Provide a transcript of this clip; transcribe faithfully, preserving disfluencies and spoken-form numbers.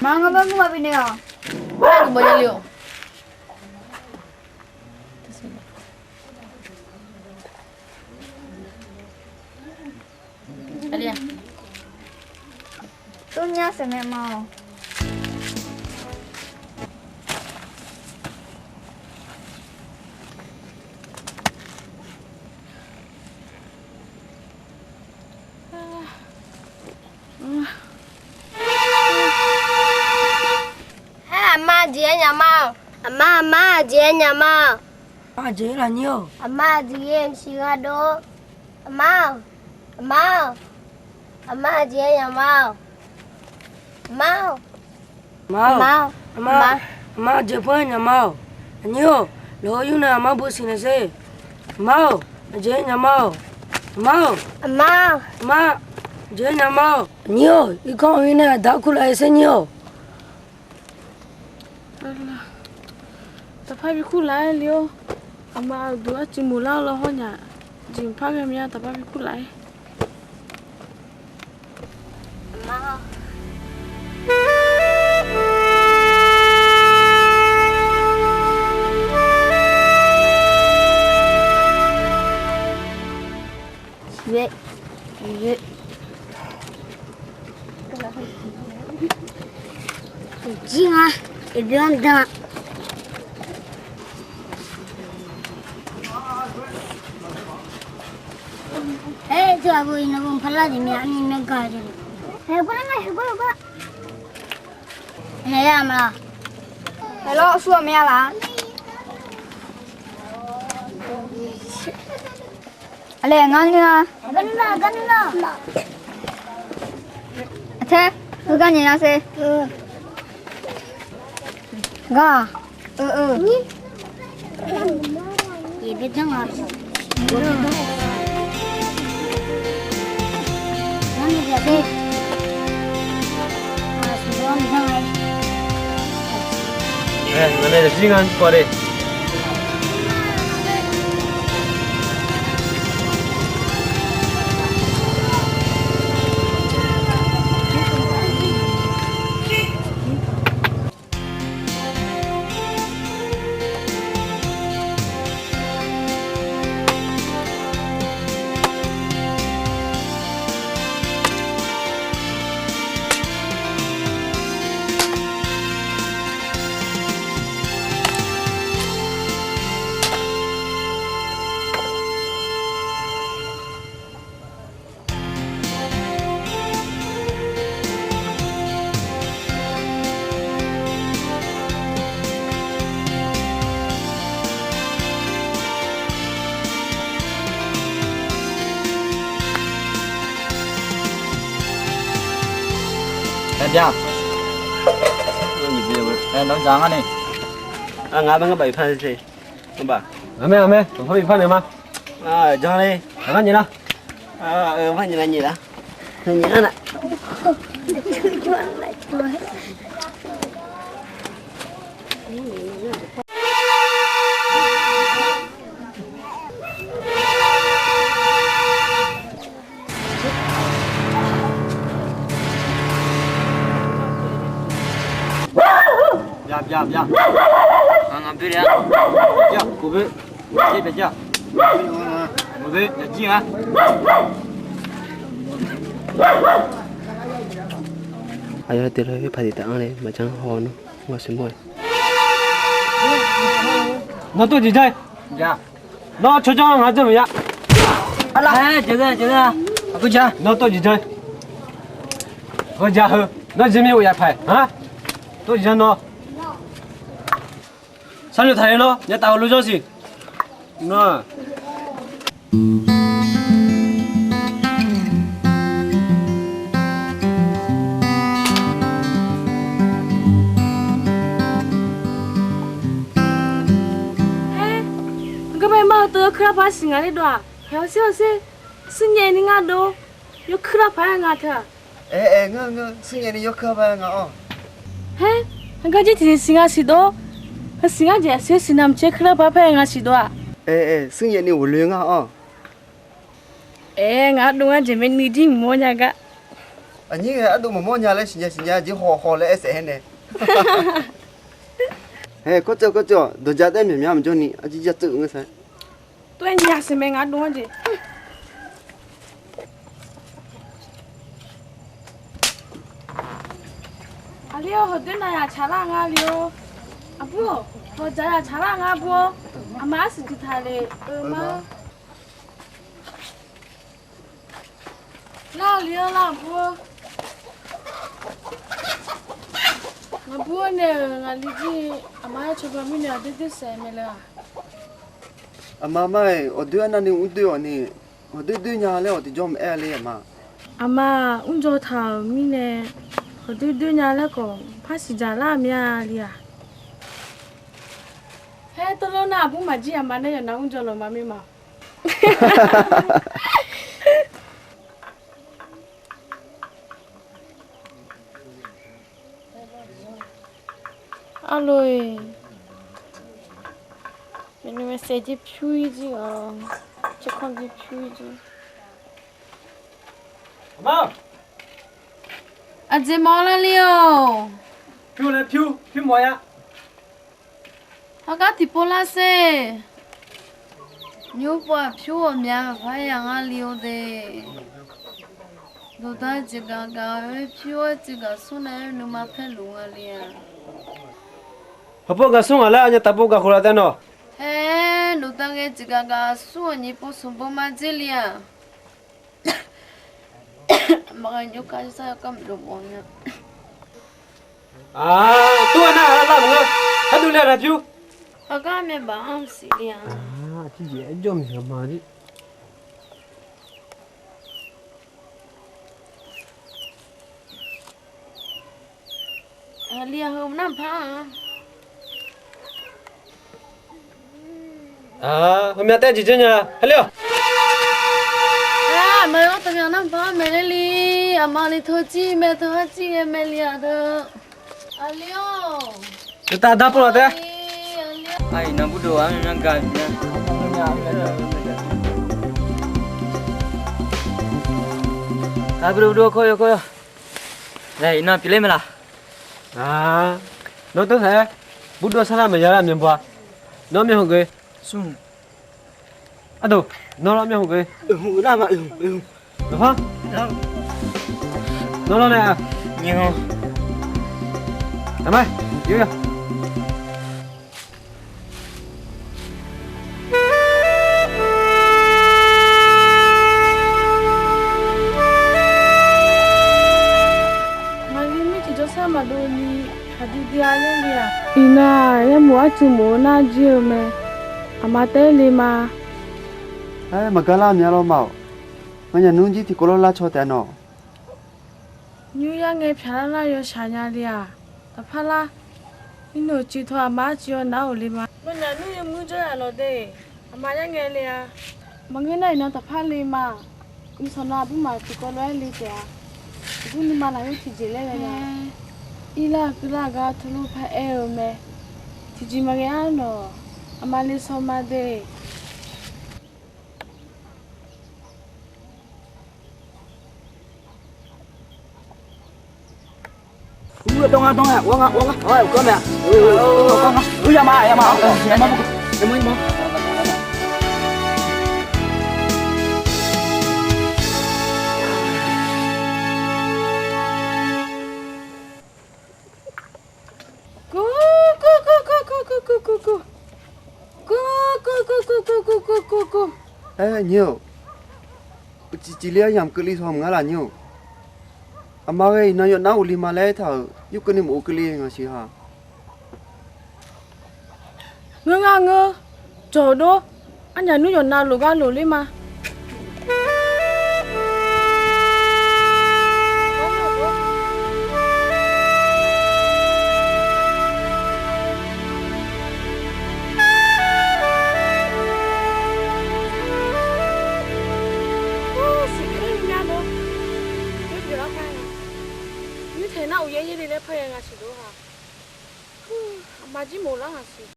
Ngar maqmr ma bifnaeq-awq. Maqya le-awq. Tov nya saeqmaeq ma-awq. Aqma, aqjeq-aer nya ma-awq. Aqma, aqma, aqjeq-aer nya ma-awq. Aqjeq-aer lafnyir-awq. Aqma, aqjeq-aer mqsiq gha dov. Aqma-awq, aqma-awq, aqma, aqjeq-aer nya ma-awq. Aqma-awq, aqma-awq, aqma, aqjeq-aer nya ma-awq. Aqnyir-awq, lawq-awr yur nae aqma bosiq naeq sher. Aqma-awq, aqjeq-aer nya ma-awq. Aqma-awq, aqma, aqma, aqjeq-aer nya ma-awq. Aqnyir-awq, irkanr-anr nae aqda kur laf-aer sher nyir-awq. Taqpar bi kur laf-aer le-awr, aqma uqduq arcuiv muiqlar-awr law hawr nya. Jeqpar ghae mya taqpar bi kur laf-aer. Jir nga, iqbyan dan. Aer, teughaq bo iqnan bo paqlar jeq mya ni maer gar jeq. Haeq gar lar nga, haeq gar lar gar. Haeq ya ma. Haeq lawr, sur ghawqmya laf. Aqle ngar nuir-a. Aqtaer, heugar nyaef nya sher. Gar-aq. Ngaq nae zaqjir ngar kawv le. Aer, nawr dzaq ngar ni. Ngaq ba ngar baf iqpar te. Ngaq mae, ngaq mae, dawqpar bifpar naeq ma. Jan le. Ngaq ngar nyaef lar. Ngar nyaef lar, nyaef lar. Nyaef lar na. Bya, bya, bya. Ngaq, ngaq boe le-a. Bya, boe. Bya, bya. Boe, bya jir nga. Aqyawf deuq lof-aer paqdeq taf-anr le maqjan haw nar, ngawr smq mawr-aer. Nawr tov jeq jan. Nawr tsawrjawr ngaq janr maqya. Nawr tov jeq jan. Heu ja heu. Nawr jeq mir of ya paq-aer. Tov jeq jan nawr. Sarnoeq taq-aer nawr yataf hawq lof-aer siq. Nawr-aq, Aer, garma mar-eu teu yawkuir larpaq-aer siq ngaq ler dov-aq. Haeq hawsher hawsher, sirnyaev ni ngar dov, yawkuir larpaq-aer nga teu-aq. Aer, aer, ngeur ngeur, sirnyaev ni yawkuir larpaq-aer nga-awr. Haer, heugar jir tiqsiq siq nga siq dov, heusiq ngar jeq aqsur siq navmaqtser kuir larpaq-aer paer nga siq dov-aq. Aer, aer, sirnyaev ni ghofle ngar-awr. Aer, ngaq ardov ngar jeq maernui jir mq mawr nya gar. Aqnyir ngae ardov maqmawr nya laer siqnya siqnya jeq haw haw laer aer saef haer nae. Hae, kawrcawv kawrcawv, dawqja taef myaeq myaeq maqjawr ni arjir jar tseuf ngeur saer. Toer nya siq mae ngar dov-anr jeq. Aqli-or, hawdoer nav yaq tsaqlar nga li-or. Aqbur-or, hawqdzaq yaq tsaqlar nga bur-or. Aqma arsiq tiqtaq le-eu ma. Lar li-or lar bur-or. Ngaqbur-or nae-euq ngaqli jir aqma-aer cawba mirnae aqdoer doer saef mae le-aq. Aqma ma-iq hawqdoer arnavni mr doer-awq ni, hawqdoer doer nya laer-awq tiqjawr maqaer le aqma. Aqma mr jaw taq-euq mirnae hawqdoer doer nya laer khawf par siqdzaq lar mya li-aq. Haer tawvlawr nar aqbur maqjir aqma nae yawqnav mr jaw lawq ma mir ma. Arlo-eq, maeqnaeq maeqsaef jir pyur-ir jir ghaq, tserkanr jir pyur-ir jir. Aqjeq mawf lar li-or. Pyur laer pyur, pyur mawf ya. Heugar tiqpov lar sher. Nymr pov-aq pyur ghawqmya ghaq par ya ngar li-or de. Dawqda jeq gaq gaq-aer pyur-aer jeq gaq smr nae-aer nuima paerluf nga li-aq. Hawpov gaq smr ghaq laer aqnyaf taqpov gaq khof laf tae nawq. Haer, dawqda ngae jeq gaq gaq smr-euq nyiq pov smq pov ma dzer li-aq. Maqghae nymr kar sar yawkar maqdov mawf nya. Aq, tov-aer nar lar maqngeur. Hardov le-aq pyur. Aqgar myav baf-anr siq li-aq. Aqjeq aer jawr maqsiq ma-ir. Aqli-aq heu narpar-a. Aq, heumya taef jeq janr nya. Haer le-awq. Aqma-anr taqmyaq narpar maeq ler li. Aqma li tawjir mae, tawjir ghae mae li-aq deuq. Aqli-or. Teutar dar pov laf taef. Aqli-or. Aqyuif nan burdov-aq armyan myanr ga mya. Aqbur burdov kawr yawkawr yawq. Nae iqnan pyeufler mae laq? Aq, nawr teu saef-aer burdov sarlar maqya lar myanr bur-a. Nawr myanr heugeuf. Ardov, nawr lar myanr heugeuf. Nawr lar nae-aq, nyiq-a. Taqmae, yawr ya. Ngaqli mir tiqjawr sar maqdov ni, aqdui dui-a laer le-aq. Iqnan-aq, yaermof arcuiv mof-eu nar jir-eu mae. Aqma taef le ma. Aer, maqgar lar mya lawr ma-awq. Nganyaf nmr jir tiqkawv lawr lar caw taef nawq. Nymr yar ngae pyaq lar nar yawshaq nya le-aq. Taqpar lar. Irnmr-euq cuiv taw aqma arcuiv yawnar-euq le ma. Nganyaf nmr yawmuir jawr yaf lawq de. Aqma yar ngae le-a. Maqngeur nar iqnan taqpar le ma. Nuisawq nan aqbur maq tiqkawv lof-aer le taef-a. Aqbur nuima lafkhoer tiqjeq laer ghae-a. Irlar keuvlar gar teulof paraer-eu mae. Tiqjeq maqghae-ar nawq. Aqma le shaw ma de. Kur, kur, kur, kur, kur, kur, kur, kur. Kur, kur, kur, kur, kur, kur, kur, kur. Aer, nyir-euq, uqcif cifle-aer yamq keuvle haw mq ngar laf nyir-euq. Aqma ghae iqnan yawnar ghofle ma laer aertaq-euq, yurkeuvni maqghov keuvle ngaq siq ha. Ngeur ngar ngeur. Jawqdov, arnyaf nmr yawqnav lof gar lof ler ma. Siqkar nar dov, yawr pyeuflar kar nga. Nymr taeq nar uqyaer yaerle laer par ghae nga siq dov ha. Aqma jir mof lar ngaq siq.